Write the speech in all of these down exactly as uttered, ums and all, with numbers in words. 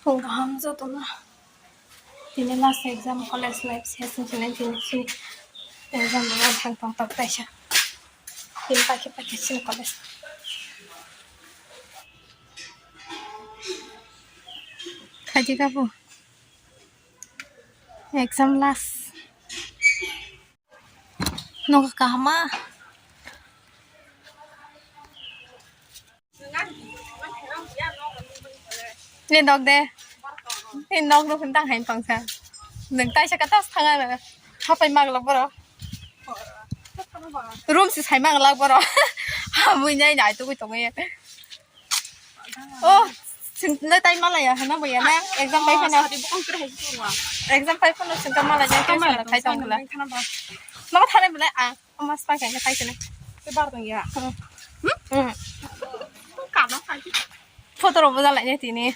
Phung kaham jotono. Tini last exam college life session chini tini chini exam rwna thang tong tok taisa. Tini paikhe paikhe chini college. Khaji kabu. Exam last. Nogo kahama. Ni nog de. Ni nog no hintang hain tongsa. Nung taisa kata thanga na. Hapai maglak boro. Room si sai maglak boro. Hamui nai nai tugui tongui. Oh, sing na tai malaya hana boya na. Exam pai phano. Exam pai phano sing ta malaya. Exam pai phano sing ta malaya. Mama thane bole a. Ama spa kaina kai tene. Te bar tong ya. Hmm. Hmm. Kano kai. Photo ro bujal lai ne tini.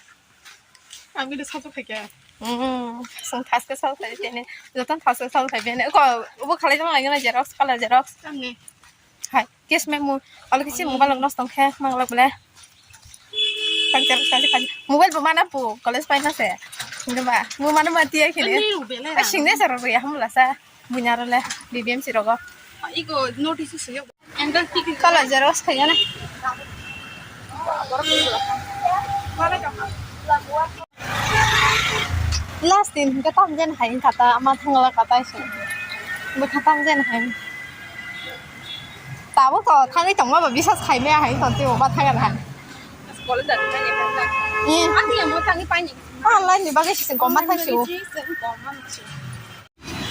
Ang bini sajak khai khe. Hmm. Song thaske sajak khai tene. Joton thaske sajak khai bene. Ko ubo khalai jama lai na xerox, color xerox. Tamni. Hai, case memo. Alo kisi mobile nok nostong khe manglak bole. Mobile bo mana pu college pai na se. Nungba, mo mana mati ya kini. Ani ru bele. A sing ne sar ro ya hamla sa. Bunyaro le B B M C rogo. Igo notice se yo. Angle tik. Kala xerox khaya na. Last din hingke tamjen hai kata ama thangla kata isu. Bwkha tamjen hai. Tabuk to thangwi tongma ba bisas khaimaya hai tong twi ba thangan hai. Ani yang mau tangi pani. Ah, lain ni bagwi sising koma thang siu.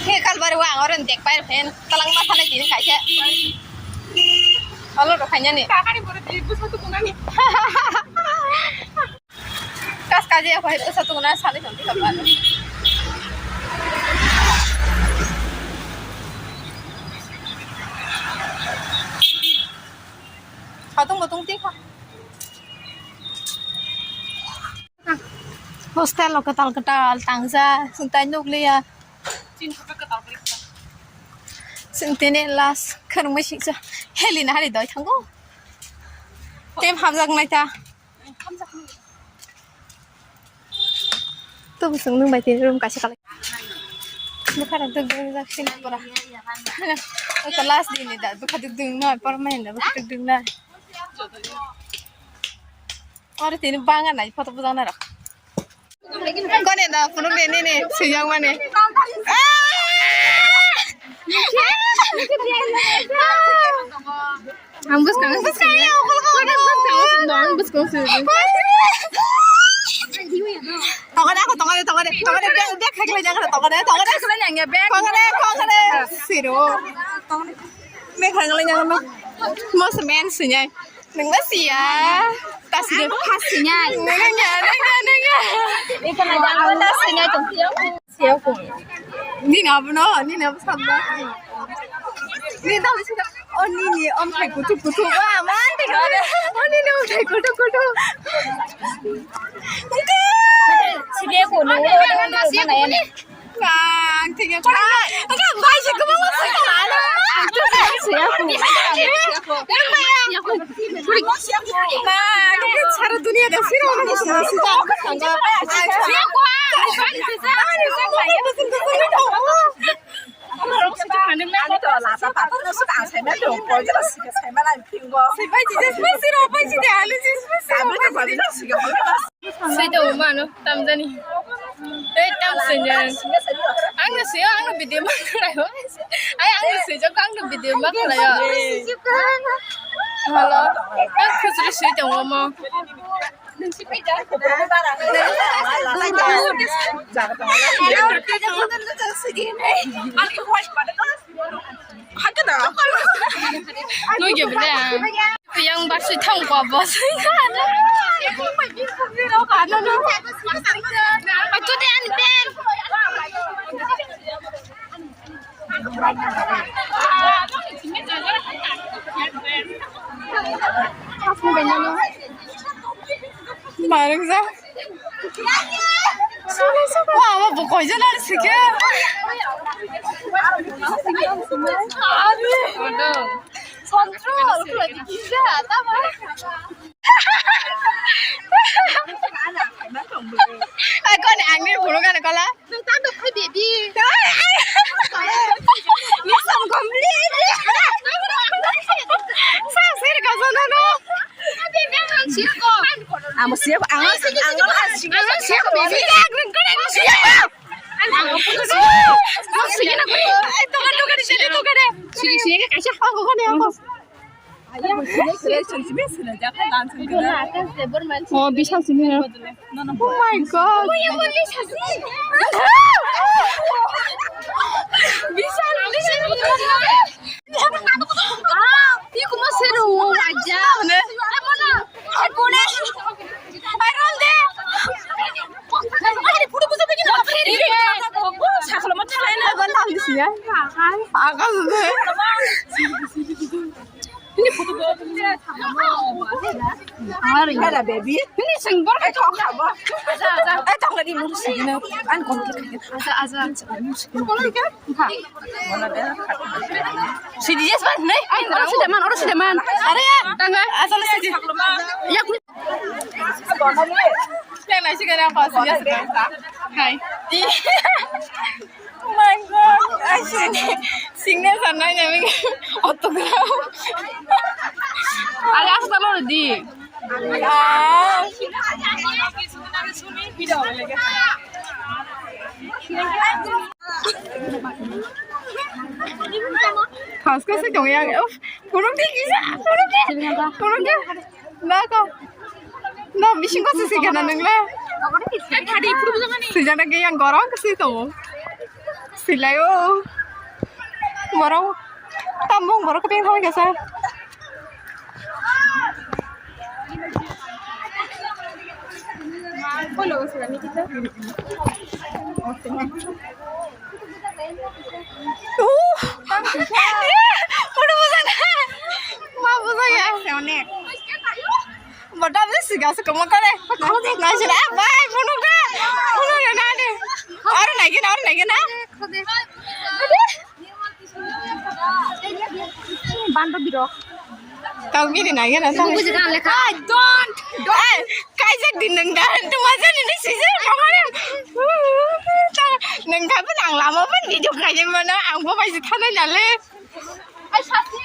Ni kalbari wa angor dek pai phen talang ma thanai tini kaisa. Alo ro khanya ni. Kakari boro di busa tu kunani. Kas kaji ya koi busa tu kunani sali tong twi kalbari. Hatung butung twi kha. Hostel o kwtal kwtal tangsa, chwng tai nukliya. Chwng tini last khwrwngmwi singsa heli nahari doi thango. Tem hamjak naita. Tubu chwng nwng bai tini room kaisa kalai. Bwkha rok duk duk jak sini pura. Eko last din ni da bwkha duk duk nai, por mai da bwkha duk duk nai. Oro tini banga nai photo bujang nai rok. Kone da phunuk de nini swijak mani. Ang bwskang ang bwskang ang bwskang ang bwskang. Tongode ako tongode tongode tongode bag bag khaklai nang tongode tongode khaklai nang ya bag tongode tongode siro. Bag khaklai nang mo semen sinyai. Nungba siya. Tas de pas sinyai. Nungya nungya nungya. Ito na dang tas sinyai tong siya. Siya ko. Ni na bno ni na sabba. Ni dam sida. O ni ni om thai kutu kutu ba man de. O ni ni om thai kutu kutu. Sibe ko no na ya ni. Ang tinggal. Ang bai sih kamu masuk ke mana? Aku bai sih aku. Nah, ini sara dunia dah sih orang masuk masuk. Tangga. Swi tongo mano tamjani. Ei tam swi nya. Ang no swi ang no video ma khlai o. Ai ang no swi jok ang no video ma khlai o. Hello. Ang khusri swi tongo mo. Nui ke bele. Yang basu thang ko bos. Atu de an ben. Marung sa. Wa, wa, bo koijon ar sike. Control, kula di kisa, tama. Amo siya, ang, ang, ang, ang siya ko, baby. Siya ko. Ang, ang, ang siya ko. Ay, toka, toka, siya, toka, de. Sige, sige, kaisa. Ako, ako, ako. Oh, Bishal sini. Oh my God. Bishal, Bishal. Ah, iko mo seru aja. Hello, baby. Ini sing bor. Eh, tong ka bo. Aja, aja. Eh, tong ka di mur sini. An complete. Aja, aja. Sidi jes ban, ne? Ai, oro sidi man, oro sidi man. Are, tangga. Asal sidi. Ya, yang nasi kena apa sih? Hai. Oh my God, I should signature nai nai autograph. Are, asal lo di. Ah. Haus ko se tong yang. Uf, kurung di kisa, kurung di. Kurung di. Na ko. Na bising ko se sigana nang le. Sijana ke yang gorong ke si to. Silai o. Borok. Tamung borok ke peng thang ke sa. Uh, photo bujak na. Ma bujak ya. Bota bisi gas ko mo kore. Nai sila, eh, bhai, photo ka. Photo na na de. Aur nai gina, aur nai gina. Bando biro. Kau gini nai gana. Buji gan lekha. I don't. Don't. Eh, kaijak di nang dan. Tu maja ni ni sisi kamare. Nang kau pun ang lama pun video kaijak mana. Ang bo bai si thana nale. Ai sasi.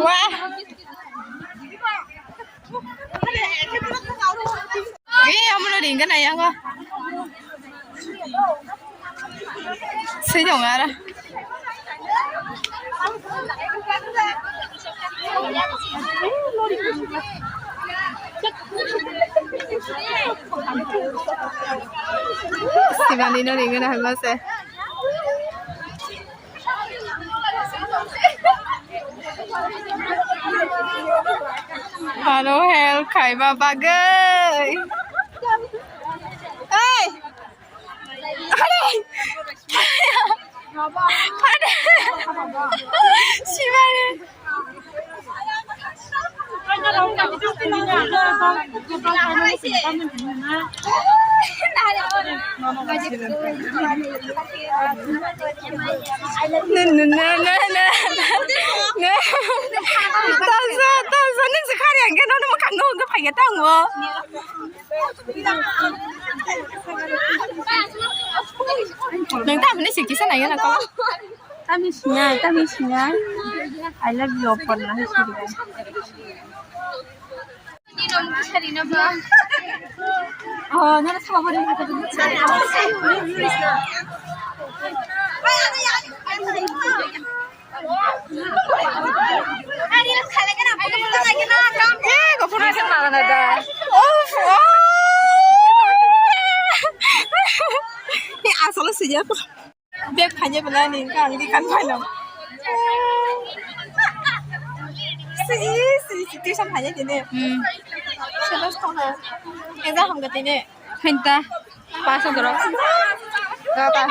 Wah. Eh, amo no ringga na yango. Sejong ara. Sibani no ringga na hema se. Ano help khaiba bagwi. Hey! Are! Are! Sibari. Tasa, tasa, nung se kari ang khe, nono mwkhang no hwnkhe phai khe tango. Nung ta hwnwi se kisa nai gana ko. Tami sinai, tami sinai. I love you, Aparna, hai siri. Oh, nana sama bari. Eh, gopur bisa mana dah? Oh, oh. Ini asal sih ya. Bek phanya bela ni kan di kan phanya. Si si si tuition phanya tini. Hmm. Sebab tong ha. Eza ham ga tini. Henta. Pas ang dorong. Kata.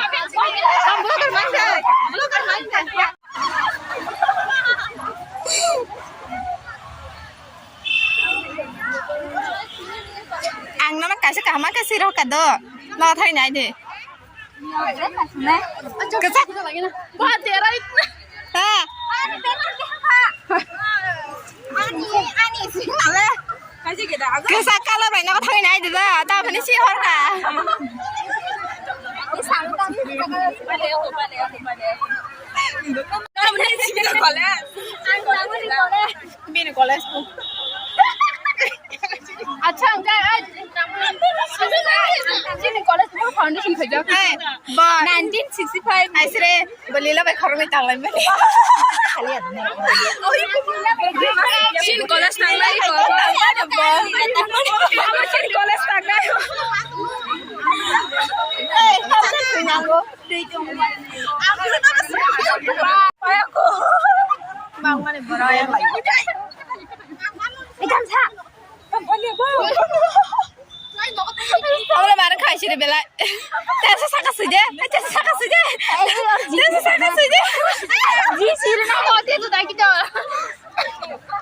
Ang blogger man ka. Blogger man ka. Ang nana kaisa kaham khe sirok ka do. No thai nai de. Kwchak. Ha. Kwchak colour bai nogo thangwi nai dida, ta phani si hor kha. College. Bini college ko. Acha, ang ka, chini college ko foundation khaijak. Hey, boy. Nineteen sixty-five. Aisre, bolila bai khoroknwi tanglai mani. Chini college tanglai ko. Chini college tanglai. Hey, Abole mare khai siri belai. Tesa saka suje, tesa saka suje. Tesa saka suje. Ji siri na mo te tu dai kito.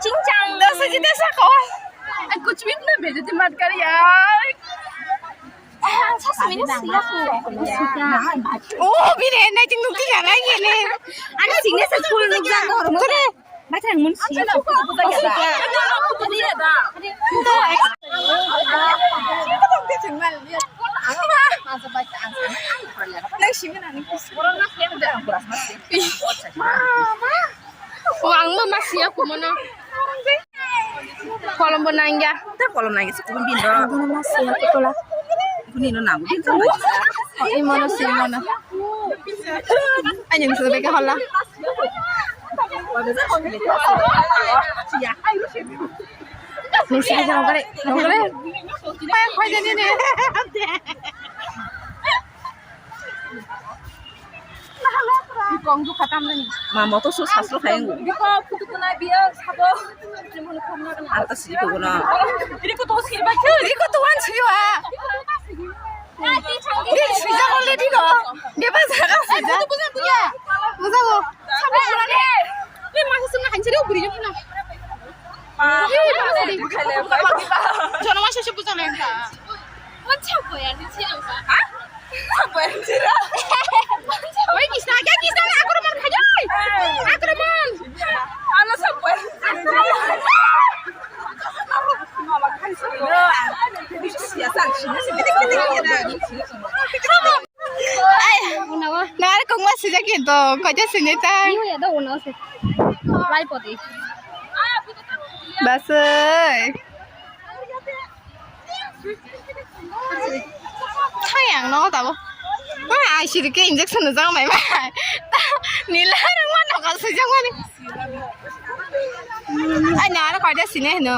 Ching chang. Tesa ji tesa ko. Kuch bhi na bhej de mat kar yaar. Oh, bini handwriting nukti kha nai khe ne. Ani signature full nukjak. Kore. Bathang mun si. Nang simi nani. Mama. O, ang bo ma siya kumono. Kolom bo nangya. Ta kolom nangya se kolom bin do. Ang bo ma siya kutola. Kuni no nango bin do. O, imono si imono. Ani ni sobe ka hola. Ni si ka jang kare. Jang kare. Pa khoi de ni ni. Kong du khatam nani. Ma moto su sasro khayango. Biko phutu kuna biya sabo. Alta si ko na. Biko to si ba. Biko to wan si wa. Biko si ja ko le diko. Biko sa ka si ja. Buja ko. Sabo le. Ni ma sa na han chiri buri jona. Jono ma sa buja le ka. Oi, Krishna, kya Krishna ne akromon khai jai? Akromon. Ai, nare kongma sijak khe to, kaja sini ta. Lai podi. Basai. Thayang no tabo. Ma ai siri ke injection no jang mai ma. Nila rang ma no ka sijak mani. Ai na ara kaja sini no.